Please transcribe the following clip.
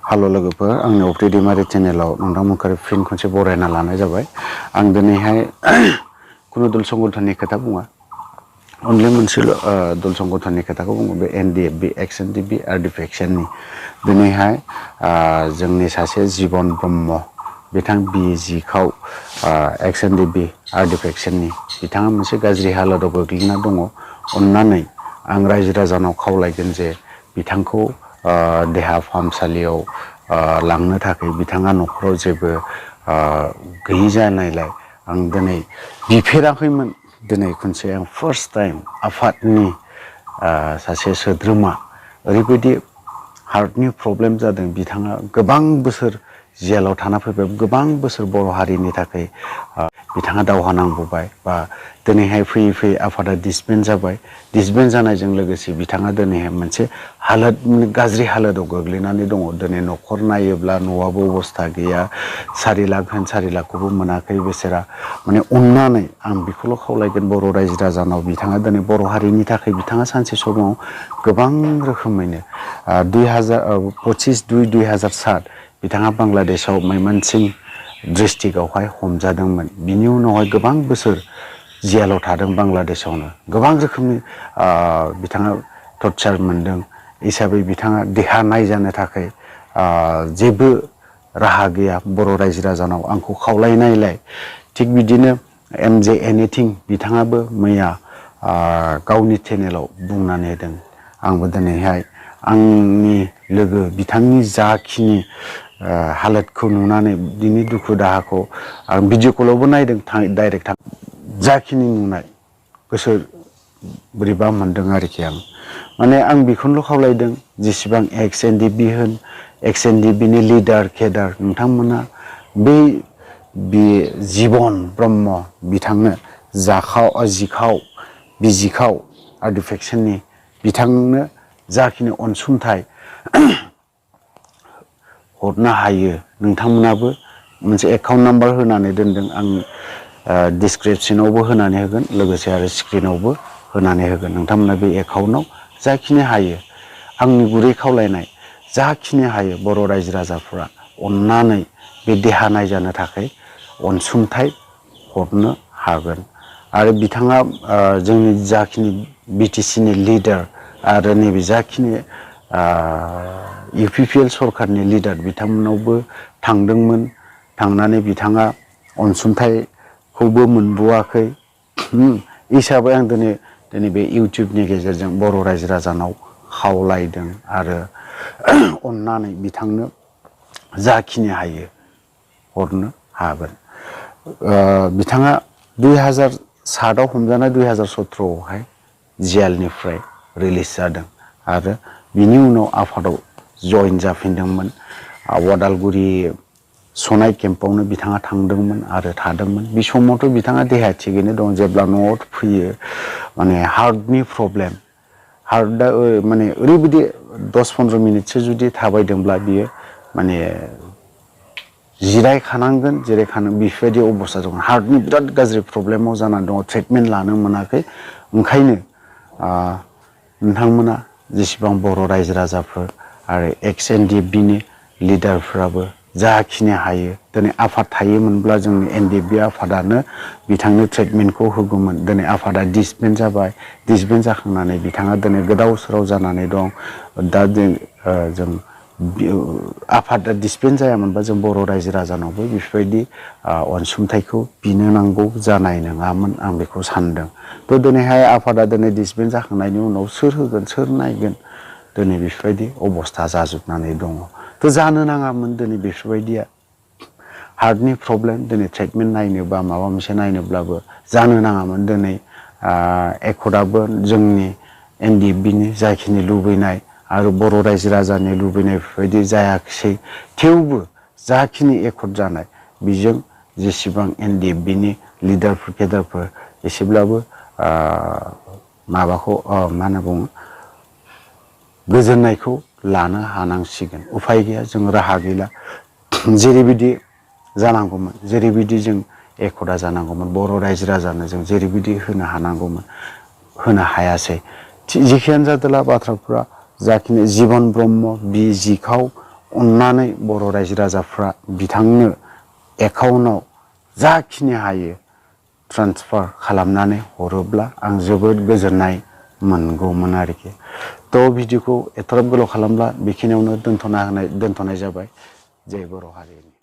Hello लोगोफोर आंनि अप्टिडिमारि चेनेलाव नोंथांमोनखौ फिन खनसे बरायना लानाय जाबाय। आं दिनैहाय कुनु दल संगठननि खोथा बुङा, अनलि मोनसेल' दल संगठननि खोथाखौ बुङो, बे एनडिएफबि एक्स एनडिएफबि आर्टिफेक्सननि। दिनैहाय जोंनि सासे जिबन ब्रह्म बिथां B.Jikhao एक्स एनडिएफबि आर्टिफेक्सननि बिथाङा मोनसे गाज्रि हालोदाव गोग्लैना दङ। अन्नानै आं रायजो राजानाव खावलायगोन जे बिथांखौ देहा फाहामसालियाव लांनो थाखाय बिथाङा न'खराव जेबो गैयि जानायलाय आं दिनै बिफेराखैमोन। दिनै खनसे आं फार्स्ट टाइम आफादनि सासे सोद्रोमा ओरैबायदि हार्टनि प्रब्लेम जादों, बिथाङा गोबां बोसोर जेलाव थाना फैबाय, गोबां बोसोर बर' हारिनि थाखाय बिथाङा दावहा नांबोबाय। बा दिनैहाय फैयै फैयै आफादा डिसबेन्ड जाबाय। डिसबेन्ड जानायजों लोगोसे बिथाङा दिनैहाय मोनसे गाज्रि हालोदाव गोग्लैनानै दङ। दिनै न'खर नायोब्ला न'आबो अबस्था गैया, 4 लाख होन 4 लाखखौबो मोनाखै बेसेरा। माने अन्नानै आं बेखौल' खावलायगोन बर' रायजो राजानाव, बिथाङा दिनै बर' हारिनि थाखाय बिथाङा सानसे समाव गोबां रोखोमैनो 25/2/2007 बिथाङा बांलादेशआव मैमनसिं डिस्ट्रिक्टआवहाय हमजादोंमोन। बिनि उनावहाय गोबां बोसोर जेलाव थादों बांलादेशआवनो। गोबां रोखोमनि बिथाङा टर्चार मोनदों हिसाबै बिथाङा देहा नायजानो थाखाय जेबो राहा गैया बर' रायजो राजानाव। आंखौ खावलायनायलाय थिग बिदिनो MJ एनिथिं बिथाङाबो मैया गावनि चेनेलाव बुंनानै होदों। आंबो दिनैहाय आंनि लोगो बिथांनि जाखिनि हालोदखौ नुनानै बिनि दुखु दाहाखौ आं भिडिअ कलावबो नायदों, डाइरेक्ट जाखिनि नुनाय गोसो बोरैबा मोनदों आरोखि। आं माने आं बेखौनोल' खावलायदों, जेसेबां एक्स एनडिएफबि होन एक्स एनडिएफबिनि लिडार केडार नोंथांमोना बे जिबन ब्रह्म बिथांनो B.Jikhao आर्टिफेक्सननि बिथांनो जाखिनि अनसुंथाइ हरनो हायो, नोंथांमोनाबो मोनसे एकाउन्ट नाम्बार होनानै दोनदों। आं डिसक्रिपसनावबो होनानै होगोन, लोगोसे आरो स्क्रिनावबो होनानै होगोन। नोंथांमोना बे एकाउन्टआव जाखिनि हायो, आंनि गुरै खावलायनाय, जाखिनि हायो बर' रायजो राजाफ्रा अन्नानै बे देहा नायजानो थाखाय अनसुंथाइ हरनो हागोन। आरो बिथाङा जोंनि जाखिनि BTCनि लिडार आरो नैबे जाखिनि UPPL सरकारनि लिडार बिथांमोनावबो थांदोंमोन। थांनानै बिथाङा अनसुंथाइखौबो मोनबोआखै हिसाबै आं दिनै बे इउटुबनि गेजेरजों बर' रायजो राजानाव खावलायदों आरो अन्नानै बिथांनो जाखिनि हायो हरनो हागोन। बिथाङा 2007आव हमजानाय 2017आवहाय जेलनिफ्राय रिलिज जादों आरो बिनि उनाव आफादाव जइन जाफिनदोंमोन। उदालगुरि सनाय केम्पआवनो बिथाङा थांदोंमोन आरो थादोंमोन। बे समावथ' बिथाङा देहा थिगैनो दं। जेब्ला न'आव फैयो माने हार्टनि प्रब्लेम, हार्टआ माने ओरैबायदि 10-15 मिनिटसो जुदि थाबायदोंब्ला बियो माने जिरायखानांगोन, जिरायखानांगोन बेफोरबायदि अबस्था दं। हार्टनि बिराद गाज्रि प्रब्लेमाव जानानै दङ, ट्रिटमेन्ट लानो मोनाखै। ओंखायनो नोंथांमोना जेसेबां बर' रायजो राजाफोर आरो एक्स एनडिएफबिनि लिडारफ्राबो जाखिनि हायो, दिनै आफाद थायोमोनब्ला जोंनि एनडिएफबि आफादानो बिथांनो ट्रिटमेन्टखौ होगौमोन। दिनै आफादा डिसबेन्ड जाबाय। डिसबेन्ड जाखांनानै बिथाङा दिनै गोदाव सोराव जानानै दं। दा जों आफादा डिसबेन्ड जायामोनबा जों बर' रायजो राजानावबो बेफोरबायदि अनसुंथाइखौ बिनो नांगौ जानाय नङामोन, आं बेखौ सानदों। थ' दिनैहाय आफादा दिनै डिसबेन्ड जाखांनायनि उनाव सोर होगोन, सोर नायगोन, दिनै बेफोरबायदि अबस्था जाजोबनानै दङ। थ' जानो नाङामोन दिनै बेफोरबायदिया। हार्टनि प्रब्लेम, दिनै ट्रिटमेन्ट नायनोबा माबा मोनसे नायनोब्लाबो जानो नाङामोन। दिनै एकर्डआबो जोंनि एनडिएफबिनि जाखिनि लुबैनाय आरो बर' रायजो राजानि लुबैनाय बेफोरबायदि जायाखिसै। थेवबो जाखिनि एकर्ड जानाय बेजों जेसेबां एनडिएफबिनि लिडारफोर केडारफोर एसेब्लाबो माबाखौ मा होनना बुङो, गोजोननायखौ लानो हानांसिगोन। उफाय गैया, जों राहा गैला। जेरैबायदि जानांगौमोन, जेरैबायदि जों एकर्डआ जानांगौमोन, बर' रायजो राजानो जों जेरैबायदि होनो हानांगौमोन, होनो हायासै। जेखियानो जादोला बाथ्राफ्रा जाखिनि जिबन ब्रह्म B.Jikhao अननानै बर' रायजो राजाफ्रा बिथांनो एकाउन्टआव जाखिनि हायो ट्रान्सफार खालामनानै हरोब्ला आं जोबोद गोजोननाय मोनगौमोन आरोखि। थ' भिडिअखौ एथ'ग्राब गोलाव खालामब्ला बेखिनियावनो दोनथ'नाय जाबाय। जय बर' हारिनि।